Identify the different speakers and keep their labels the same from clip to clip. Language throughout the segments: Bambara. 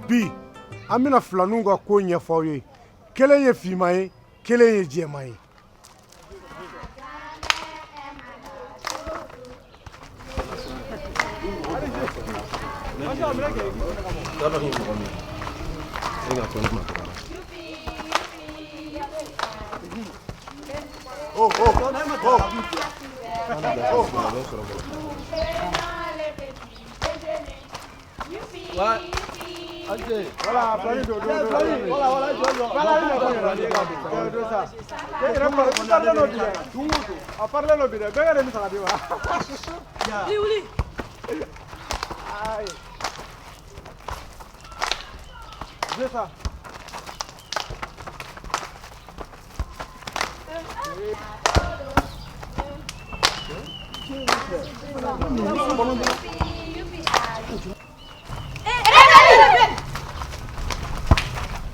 Speaker 1: Bi an bɛna filaninw ka ko ɲɛfɔ aw ye. Kelen ye finman ye, kelen ye jɛman ye. Oh, oh, oh.
Speaker 2: Ouais.
Speaker 1: Voilà, Fali do do do.
Speaker 2: Voilà, voilà, jɔ jɔ.
Speaker 1: Voilà, do ça. E yɛrɛ parlen no bi dɛ. A parlen no bi dɛ. Bɛɛ ka de bɛ saga di ma.
Speaker 3: Wuli wuli.
Speaker 1: Ayi. Viens ça.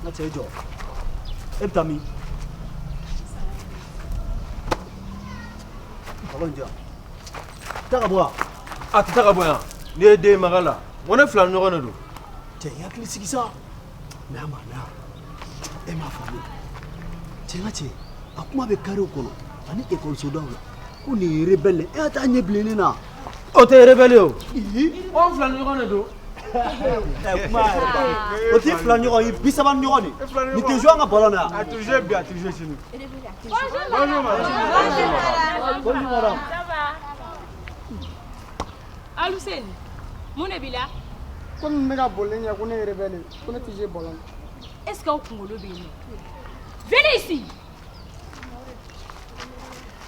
Speaker 2: N ka cɛ jɔ, e bɛ taa min? Ballon di yan, taa ka bɔ yan.
Speaker 4: A tɛ taa ka bɔ yan. N'i ye den maga la, n ko ne fila ni ɲɔgɔn de don.
Speaker 2: Cɛ, i hakili sigi sa. Na ma na, e m'a faamu. Cɛ, n ka cɛ, a kuma bɛ karew kɔnɔ ani ekɔlisodaw la ko nin ye rebelle e y'a taa ɲɛ bilennen na.
Speaker 4: O tɛ rebelle ye o. Anw fila ni ɲɔgɔn de don.
Speaker 2: Kuma yɛrɛ ban, o t'i fila ɲɔgɔn ye, 30 ni ɲɔgɔn de. Nin tɛ jouer an ka ballon na yan.
Speaker 1: A tɛ jouer bi, a tɛ jouer sini.
Speaker 3: Bonjour madame.
Speaker 2: Bonjour madame.
Speaker 3: Ça va? Aluseni, mun de b'i la?
Speaker 5: Komi n bɛ ka boli ɲɛ ko ne ye rebelle ye, ko ne tɛ jouer ballon na.
Speaker 3: Est-ce que aw kunkolo bɛ yen nɔ? Venez ici.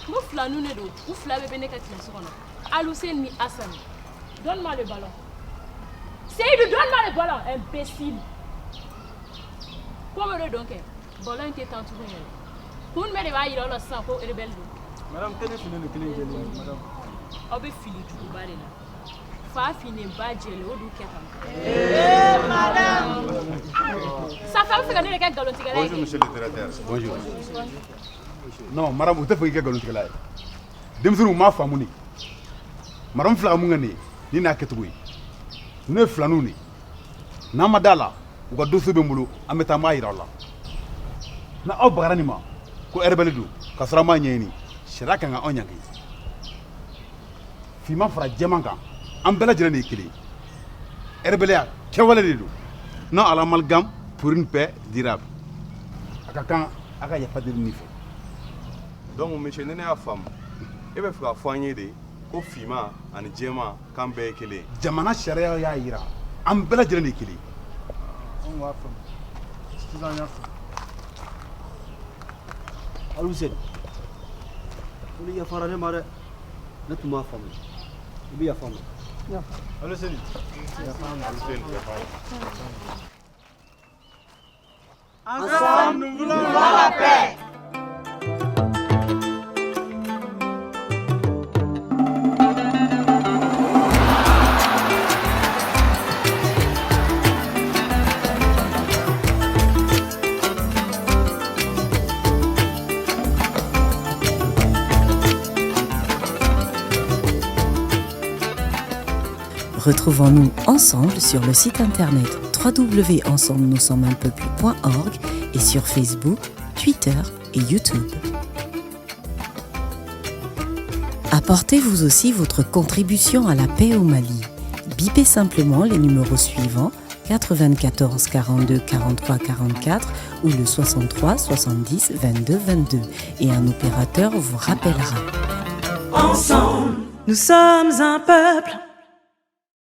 Speaker 3: N ko filaninw de don, u fila bɛɛ bɛ ne ka kilasi kɔnɔ. Aluseni ni Asani. Donne-moi le ballon. Seydou, donne-moi le ballon, imbécile. Ko bɛ de don kɛ, ballon in tɛ tan tugun yɛrɛ. Kun jumɛn de b'a yira aw la sisan ko rebelle don?
Speaker 1: Madame, kelen finnen don, kelen jɛlen don, madame.
Speaker 3: Aw bɛ fili juguba de la. Fa finnen ba jɛlen, o dun kɛ tan. Safi, a bɛ fɛ ka ne de kɛ nkalontigɛla ye.
Speaker 6: Bonjour, monsieur le directeur.
Speaker 7: Bonjour. Non, madame, u tɛ fɛ k'i kɛ nkalontigɛla ye. Denmisɛnninw m'a faamu de. Madame filɛ ka mun kɛ nin ye, nin n'a kɛcogo ye. Ninnu ye filaninw de ye. N'an ma da la, u ka dossier bɛ n bolo, an bɛ taa n b'a yira aw la. Na aw bagara nin ma ko rebelle don, k'a sɔrɔ an m'a ɲɛɲini, sariya kan ka anw ɲangi. Finman fara jɛman kan, an bɛɛ lajɛlen de ye kelen ye. Rebelle kɛwale de don. Non à l'amalgame pour une paix durable. A ka kan a ka yafa deli nin fɛ.
Speaker 6: Donc, monsieur, ni ne y'a faamu, e bɛ fɛ k'a fɔ an ye de ko finman ani jɛman k'an bɛɛ ye kelen ye.
Speaker 7: Jamana sariya y'a yira an bɛɛ lajɛlen de ye kelen ye.
Speaker 1: Anw b'a faamu. Sisan an y'a faamu.
Speaker 2: Aluseni, ko ni yafara ne ma dɛ, ne tun m'a faamu, i bɛ yafa n ma.
Speaker 1: Aluseni.
Speaker 2: Ensemble,
Speaker 1: nous voulons la paix.
Speaker 8: Retrouvons-nous ensemble sur le site internet www.ensemblenoussommesunpeuple.org et sur Facebook, Twitter et YouTube. Apportez vous aussi votre contribution à la paix au Mali. Bipez simplement les numéros suivants 94 42 43 44 ou le 63 70 22 22 et un opérateur vous rappellera.
Speaker 9: Ensemble, nous sommes un peuple.